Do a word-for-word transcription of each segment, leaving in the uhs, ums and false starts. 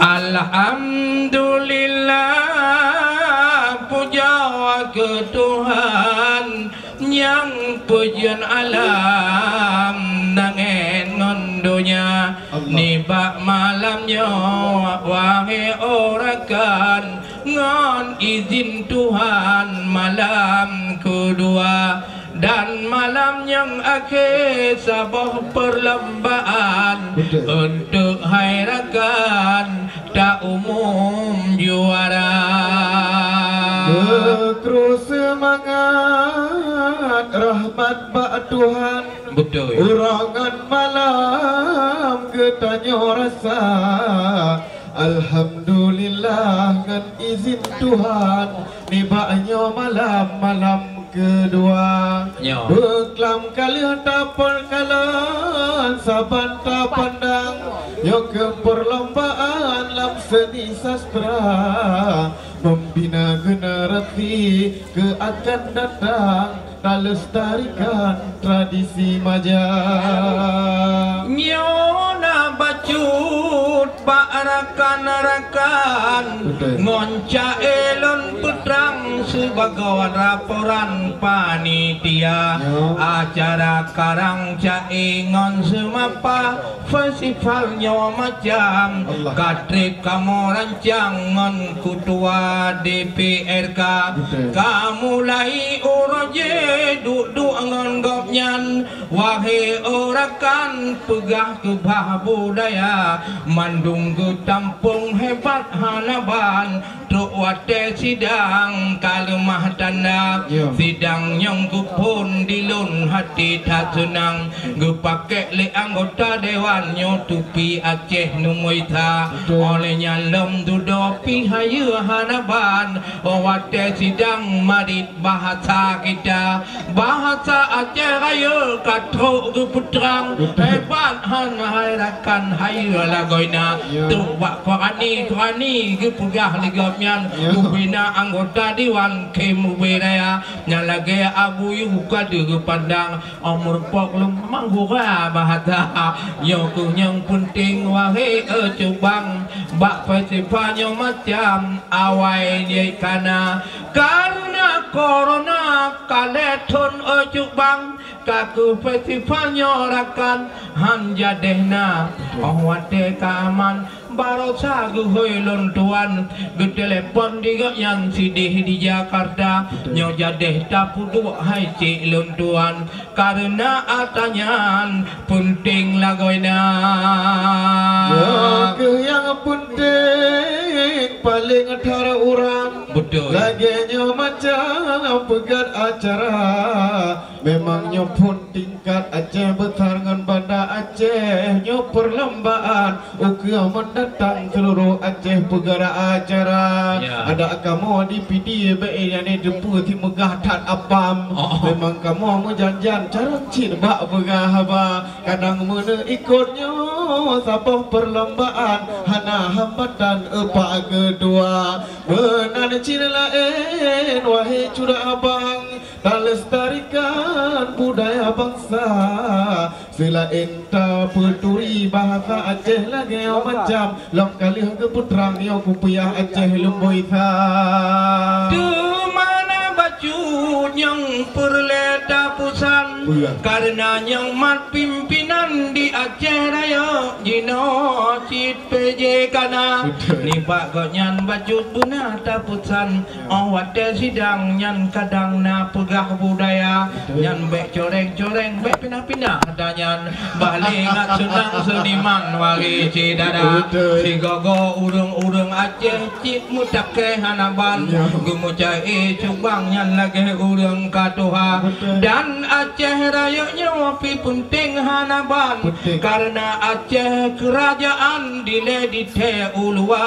Alhamdulillah, puja keu Tuhan nyang peujeuet alam langét ngon donya. Allah. Nibak malam nyoe, wahé rakan, ngon izin Tuhan, malam keudua dan malam nyang akhé saboh perlombaan. Betul. Untuk hai rakan ta umum juara. Beukru seumangat, rahmat bak Tuhan. Betul. Uroe ngon malam geutanyoe rasa. Alhamdulillah, ngon izin Tuhan, nibak nyoe malam, malam keudua. Nyoe. Beuklam ka lheueh tapeurkalon, saban tapandang. Nyoe keuh perlombaan lam seni sastra, membina generasi keu akan datang, talestarikan tradisi Majang. Nyoe na bacut bak rakan-rakan. Betul. Ngon ca-e lôn peutrang sibagoe laporan panitia. Ya. Acara karang ca-e ngon seumapa festival nyoe macam. Allah. Ka trép kamoe rancang ngon ketua D P R K. Betul. Ka mulai uroe jih duek-duek ngon gobnyan. Wahé rakan, peugah keubah budaya, mandum geutampông hebat hana ban. Trok watée sidang ka leumah tanda. Ya. Sidang nyang geuphon di lôn hati that seunang. Geupakék lé anggota dewan nyoe tupi Aceh numeue sa. Betul. Oleh nyan lom dudoe pih hayeue hana ban. Oh watée sidang marit bahasa kita. Bahasa Aceh Rayeuk ka trok geupeutrang. Betul. Hebat han hai rakan hayeue lagoina. Ya. Trok bak Qurani, Qurani geupeugah lé gobnyan. Ya. Bubena anggota dewan khem ubé raya. Nyang lagée Abu Yusuf ka deuh geupandang. Umur pok lom manggura bahasa. Nyoe keuh nyang peunteng wahé e cubang. Bak festival nyoe macam awai jih kana. Kareuna korona ka lhée thon e cubang, ka keuh festival nyoe rakan han jadeh na. Betul. Oh watée ka aman, barosa geuhôi lôn tuan, geutelepon di gobnyan sideh di Jakarta. Betul. Nyoe jadeh tapeuduek hai cék lôn tuan, kareuna atra nyan peunteng lagoina. Nyoe keuh nyang peunteng paleng that urang. Betul. Lagée nyoe macam peugét acara, memang nyoe phon tingkat Aceh Besar ngon Banda Aceh. Nyoe perlombaan ukeue mendatang seluruh Aceh peugara acara. Ya. Adak kamoe di Pidie bék nyan teupeu simeugah that apam. Oh. Memang kamoe meujanjan carông cit bak peugah haba. Kadang meuneuikot nyoe saboh perlombaan hana hambatan e pak keudua. Meunan cit laén wahé curak abang, talestarikan budaya bansa. Seulaén tapeuturi bahasa Aceh lagée macam lom ka lheueh geupeutrang nyoe kupiah Aceh lumboi sa. Teuma na bacut nyang peureulée tapeusan. Peue? Kareuna nyang mat pimpinan di Aceh Rayeuk jinoe cit P J kana. Betul. Nibak gobnyan bacut beuna tapeusan. Oh watée sidang nyan kadang na peugah budaya. Betul. Nyan bék coreng-coreng, bék pinah-pinah atra nyan. Bah lé ngat seunang seuniman wari syedara. Betul. Sigoe-goe ureuëng-ureuëng Aceh cit meutakée hana ban. Ya. Geumeucai cubang nyan lagée ureuëng ka tuha. Betul. Dan Aceh Rayeuk nyoe pih peunteng hana ban. Peunteng. Kareuna Aceh keurajeuen dilée dithée u luwa.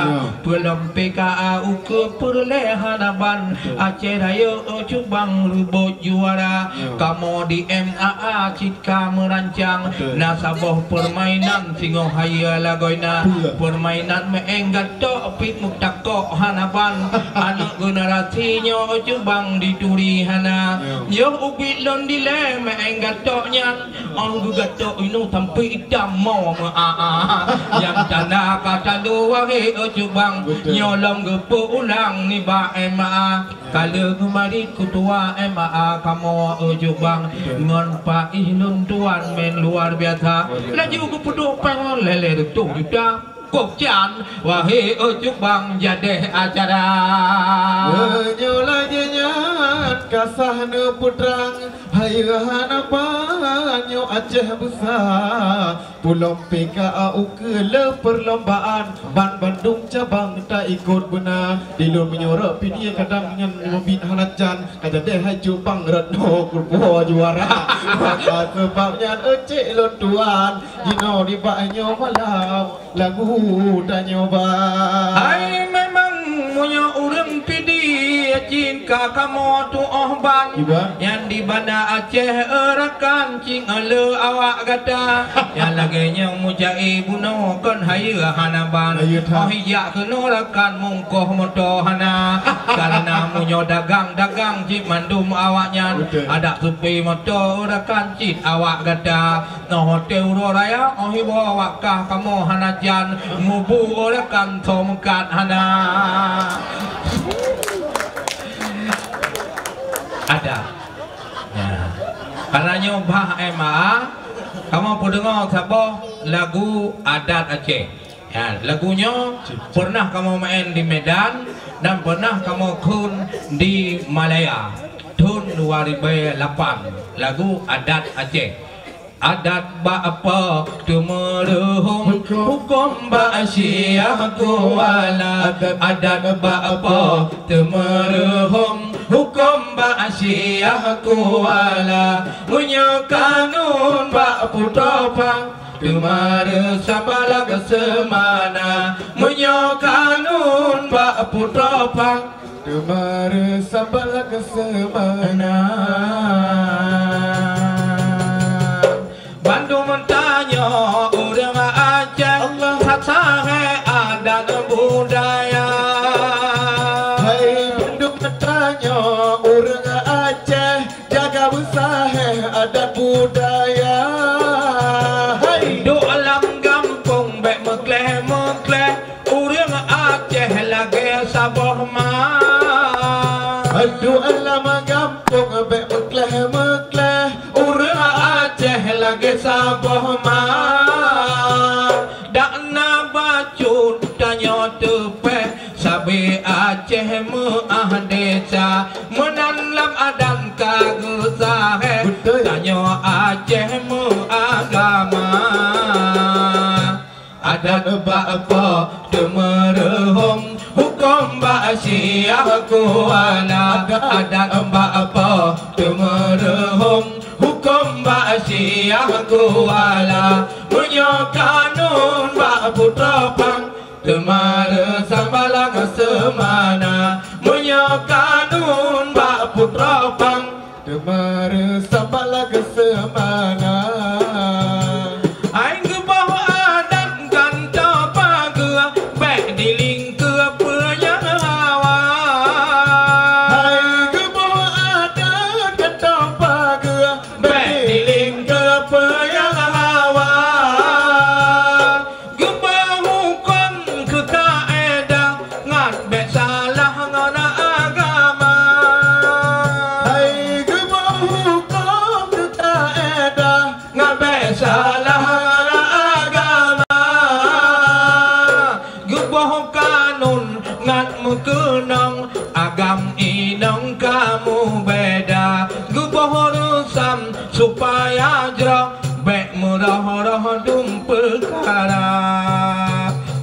Ya. Peulom P K A ukeue peureulée hana ban. Betul. Aceh Rayeuk cubang reubot juara. Ya. Kamoe di M A A cit ka meurancang. Betul. Na saboh peurmainan singoh hayeue lagoina. Betul. Peurmainan meuéng gatok pih meutakok hana ban. Aneuëk generasi nyoe cubang dituri hana. Ya. Yoh ubit lôn dilée meuéng gatok nyan. Ong geugatok inoe sampoe itam mo meuaa. Nyang Tanda ka tandu wahé, eh, cubang. Betul. Nyoe lom geupeu ulang nibak M A. Ka lheueh geumarit keutua M A kamoe, eh, cubang. Betul. Ngon paih lôn tuan men luar biasa. Luar biasa. Laju geupeuduek péng lhèe reutôh juta. Kok can, wahé, eh, cubang jadeh acara. Meunyoe lagèe nyan ka sah neupeutrang, hayeue hana ban nyoe Aceh beusa. Pulom P K A ukeue le perlombaan, ban bandum cabang taikot beuna. Di lôn meunyoe rot P D A kadang nyan mubiet hana can, ka jadeh hai cubang rot nyoe keupeue juara. Maka seubab nyan, eh, cék lôn tuan, jinoe nibak nyoe malam lagu tanyoe ba. Hai memang meunyoe ureueng P D A cit ka kamoe tuoh ban. Kiban? Nyan di Banda Aceh, eh, rakan cit ngon le awak gata. Nyang lagèe nyoe meucai bunoe kon hayeue hana ban. Hayeue that. Oh, ijak keunoe rakan mungkoh moto hana. Karena meunyoe dagang-dagang cit mandum awaknyan. Betul. Adak supi moto rakan cit awak gata. Noh watèe uroe raya, oh iboh awak kah kamoe hana jan, mubu oleh kan tho meukat hana. Ada. Ya. Karena nyoe bah M A, kamoe peudeungoe saboh lagu adat Aceh. Ya, lagu nyoe pernah kamoe maén di Medan dan pernah kamoe khun di Malaya thon dua ribu lapan, lagu adat Aceh. Adat bak po teumeureuhom, huköm bak Syiah Kuala. Adat bak po teumeureuhom, huköm bak Syiah Kuala. Meunyoe kanun bak Putroe Phang, teuma reusam balang seumana. Meunyoe kanun bak Putroe Phang, teuma reusam balang seumana. Bandum tanyoe ureueng Aceh, Allah, that sahe adat budaya. Hai bandum tanyoe ureueng Aceh, jaga beusahe adat budaya. Hai. Duek lam gampông bèk meukleh-meukleh, ureueng Aceh lagèe saboh ma. Duek lam gampông bèk meukleh-meukleh, ureueng Aceh lagèe saboh ma. Dak na bacut tanyoe teupèh, sabe Aceh meuah desa, meunan lam adat ka geusahe. Betul. Tanyoe Aceh meuagama. Adat bak po teumeureuhom, huköm bak Syiah Kuala. Adat bak po teumeureuhom, huköm bak Syiah Kuala. Meunyoe kanun bak Putroe Phang, teuma reusam balang seumana. Meunyoe kanun bak Putroe Phang, teuma reusam balang seumana. Hai geuboh adat gantoe pageue, bèk dilingkeue peue nyang hawa. Hai geuboh adat gantoe pageue, bèk dilingkeue peue nyang hawa. Geuboh huköm keu kaedah, ngat bèk salah ngon agama. Hai geuboh huköm keu kaedah, ngat bèk salah ngon agama. Geuboh kanun ngat meukeunong, agam inong ka mubeda. Geuboh reusam supaya jroh, bèk meuroh-roh dum peukara.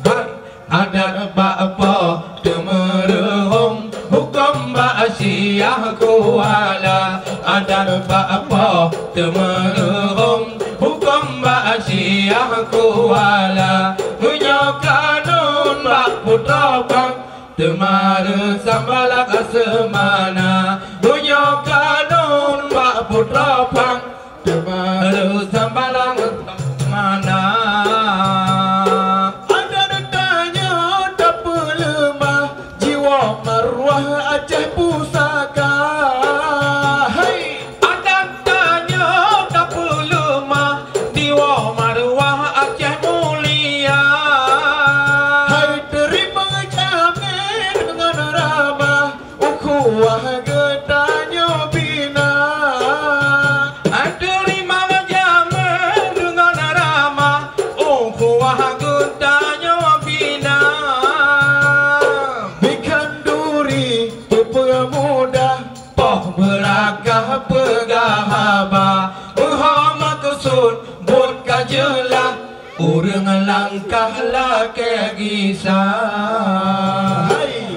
Hai, adat bak po teumeureuhom, huköm bak Syiah Kuala. Adat bak po teumeureuhom, huköm bak Syiah Kuala. Meunyoe kanun bak Putroe Phang, teuma reusam balang seumana. Meunyoe kanun bak Putroe Phang, teuma reusam balang seumana. Adat tanyoe tapeuleumah, jiwoe maruah Aceh pusaka. Hai! Adat tanyoe tapeuleumah, jiwoe maruah Aceh mulia. Buet ka jeulaih, ureuëng langkah lakée gisa.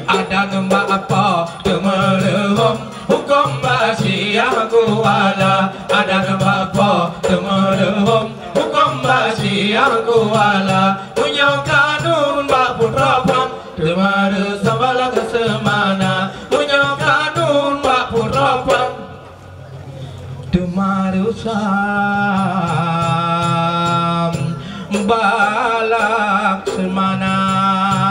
Adat bak po teumeureuhom, huköm bak siah kuala. Adat bak po teumeureuhom, huköm bak siah kuala. Meunyoe kanun bak putroe phang, teumeureuh sabalak seumana. Meunyoe kanun bak putroe phang, teumeureuh sabalak seumana.